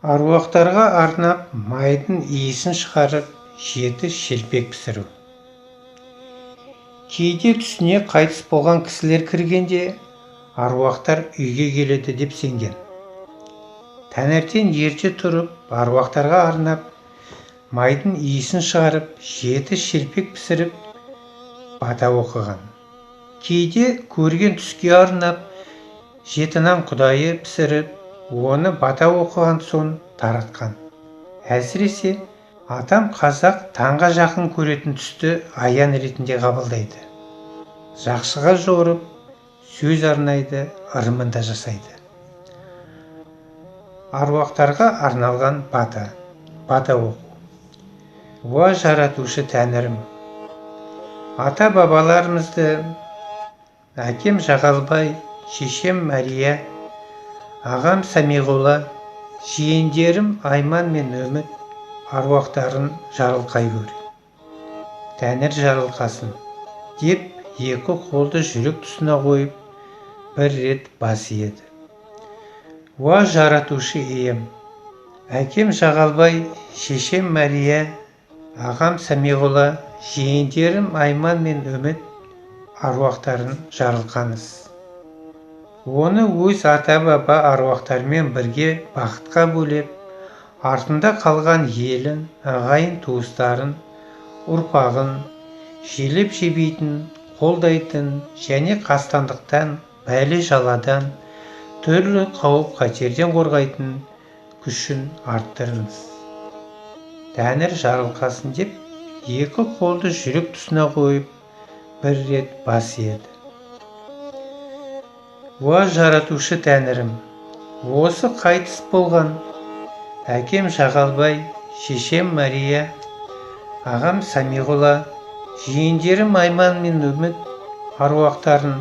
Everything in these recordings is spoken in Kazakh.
Аруақтарға арнап майдың иісін шығарып 7 шелпек пісіру. Кейде түсіне қайтыс болған кісілер кіргенде аруақтар үйге келеді деп сенген. Таңертең ерте тұрып аруақтарға арнап майдың иісін шығарып 7 шелпек пісіріп бата оқыған. Кейде көрген түске арнап 7 нан құдайы пісіріп, оны бата оқыған соң таратқан. Әсіресе атам қазақ таңға жақын көретін түсті аян ретінде қабылдайды. Жақсыға жорып, сөз арнайды, ырымын да жасайды. Аруақтарға арналған бата, бата оқу. Уа жаратушы тәңірім, ата-бабаларымызды, әкем Жағалбай, шешем Мәрия, ағам Самиғолла, жиендерім Айман мен Үміт аруақтарын жарылқай көр. Тәңір жарылқасын деп екі қолды жүрек тұсына қойып, бір рет бас иеді. Уа жаратушы ием, әкем Жағалбай, шешем Мәрия, ағам Самиғолла, жиендерім Айман мен Үміт аруақтарын жарылқаңыз. Оны өз ата-баба аруақтарымен бірге бақытқа бөлеп, артында қалған елін, ағайын туыстарын, ұрпағын желеп жебейтін, қолдайтын және қастандықтан, бәле-жаладан, түрлі қауіп-қатерден қорғайтын күшін арттырыңыз. Тәңір жарылқасын деп екі қолды жүрек тұсына қойып, бір рет бас иеді. Уа жаратушы тәңірім, осы қайтыс болған әкем Жағалбай, шешем Мария, ағам Самиғолла, жиендерім Айман мен Үміт аруақтарын,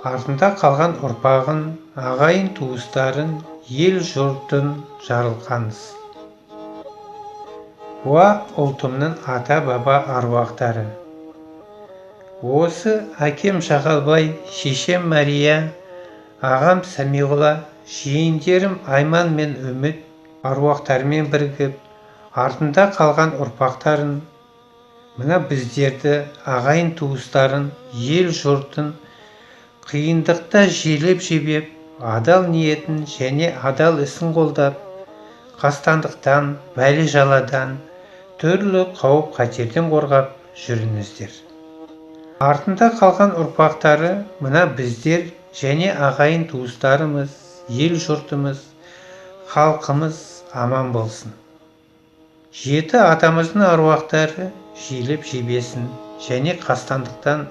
артында қалған ұрпағын, ағайын туыстарын, ел жұртын жарылқаңыз. Уа ұлтымның ата-баба аруақтары, осы әкем Жағалбай, шешем Мария, ағам Самиғолла, жиендерім Айман мен Үміт аруақтарымен бірігіп, артында қалған ұрпақтарын, мына біздерді, ағайын туыстарын, ел жұртын қиындықта желеп жебеп, адал ниетін және адал ісін қолдап, қастандықтан, бәле-жаладан, түрлі қауіп-қатерден қорғап жүріңіздер. Артында қалған ұрпақтары мына біздер және ағайын туыстарымыз, ел жұртымыз, халқымыз аман болсын. 7 атамыздың аруақтары желіп жебесін және қастандықтан,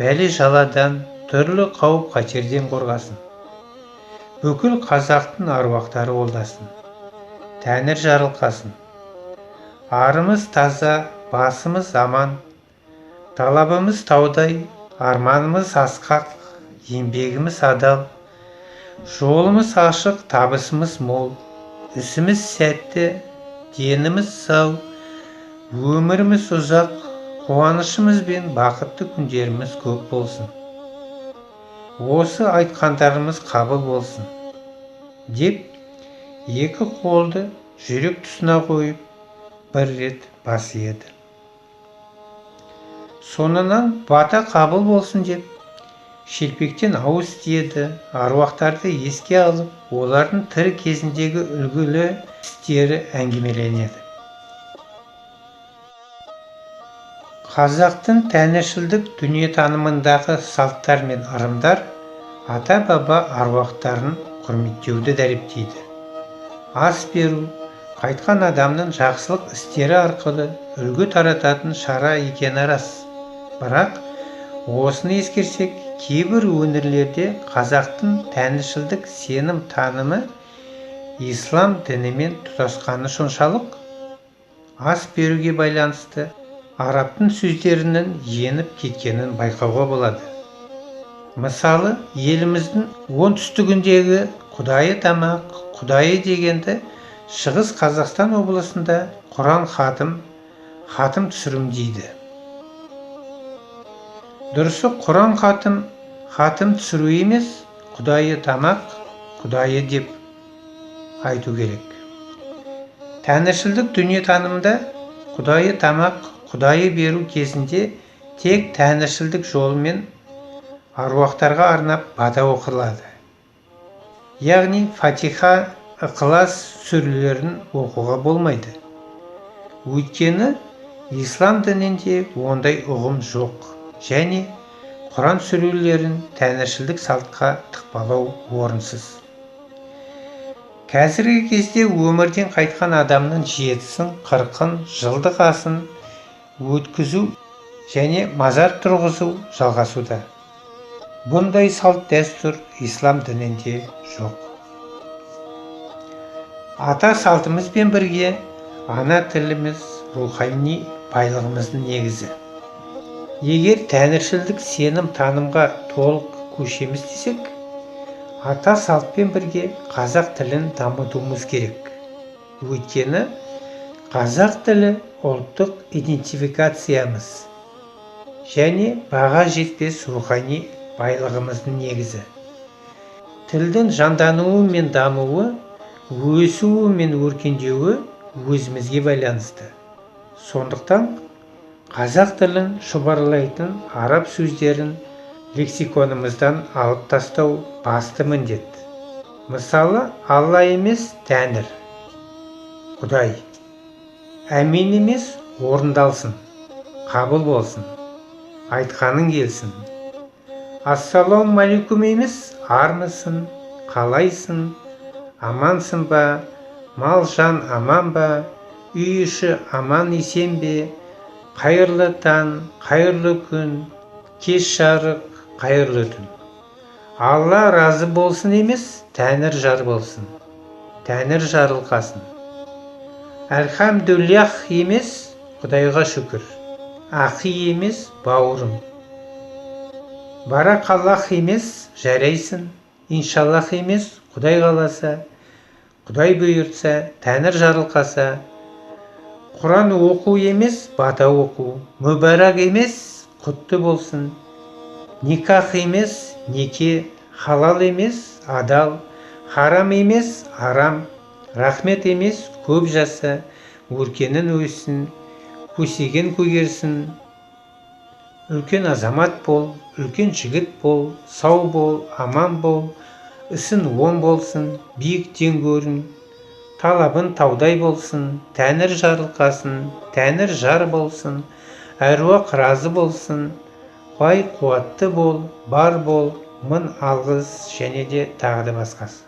бәле-жаладан, түрлі қауіп-қатерден қорғасын. Бүкіл қазақтың аруақтары қолдасын. Тәңір жарылқасын. Арымыз таза, басымыз аман, талабымыз таудай, арманымыз асқақ, еңбегіміз адал, жолымыз ашық, табысымыз мол, ісіміз сәтті, деніміз сау, өміріміз ұзақ, қуанышымыз бен бақытты күндеріміз көп болсын. Осы айтқандарымыз қабыл болсын деп екі қолды жүрек тұсына қойып, бір рет бас иеді. Сонынан бата қабыл болсын деп шелпектен ауыз тиеді, аруақтарды еске алып, олардың тірі кезіндегі үлгілі істері әңгімеленеді. Қазақтың тәңіршілдік дүниетанымындағы салттар мен ырымдар ата-баба аруақтарын құрметтеуді дәріптейді. Ас беру, қайтқан адамның жақсылық істері арқылы үлгі тарататын шара екені рас. Бірақ осыны ескерсек, кейбір өңірлерде қазақтың тәңіршілдік сенім танымы ислам дінімен тұтасқаны соншалық, ас беруге байланысты арабтың сөздерінің еніп кеткенін байқауға болады. Мысалы, еліміздің оңтүстігіндегі құдайы тамақ, құдайы дегенді Шығыс Қазақстан облысында Құран хатым, хатым түсірім дейді. Дұрысы Құран хатым, хатым түсіру емес, құдайы тамақ, құдайы деп айту керек. Тәңіршілдік дүниетанымда құдайы тамақ, құдайы беру кезінде тек тәңіршілдік жолымен аруақтарға арнап бата оқылады. Яғни Фатиха, Ықылас сүрелерін оқуға болмайды. Өйткені ислам дінінде ондай ұғым жоқ және Құран сүрелерін тәңіршілдік салтқа тықпалау орынсыз. Қазіргі кезде өмірден қайтқан адамның жетісін, қырқын, жылдық асын өткізу және мазар тұрғызу жалғасуда. Бұндай салт дәстүр ислам дінінде жоқ. Ата салтымызбен бірге ана тіліміз рухани байлығымыздың негізі. Егер тәңіршілдік сенім танымға толық көшеміз десек, ата салтпен бірге қазақ тілін дамытуымыз керек. Өйткені қазақ тілі ұлттық идентификациямыз және баға жетпес рухани байлығымыздың негізі. Тілдің жандануы мен дамуы, өсуі мен өркендеуі өзімізге байланысты. Сондықтан қазақ тілін шұбарлайтын араб сөздерін лексиконымыздан алып тастау басты міндет. Мысалы, Алла емес, Тәңір, Құдай. Әмин емес, орындалсын, қабыл болсын, айтқаның келсін. Ассалаумағалейкум емес, армысың, қалайсың, амансың ба, мал жан аман ба, үй іші аман есен бе, қайырлы таң, қайырлы күн, кеш жарық, қайырлы түн. Алла разы болсын емес, Тәңір жар болсын, Тәңір жарылқасын. Әлхамдулиллах емес, Құдайға шүкір. Ақи емес, бауырым. Барақаллах емес, жарайсың. Иншаллах емес, Құдай қаласа, Құдай бұйыртса, Тәңір жарылқаса. Құран оқу емес, бата оқу. Мүбәрак емес, құтты болсын. Никах емес, неке. Халал емес, адал. Харам емес, арам. Рахмет емес, көп жаса, өркенің өссін, көсеген көгерсін. Үлкен азамат бол, үлкен жігіт бол, сау бол, аман бол, ісің оң болсын, биіктен көрін, талабын таудай болсын, Тәңір жарылқасын, Тәңір жар болсын, әруақ разы болсын, бай қуатты бол, бар бол, мың алғыс және де тағы да басқасы.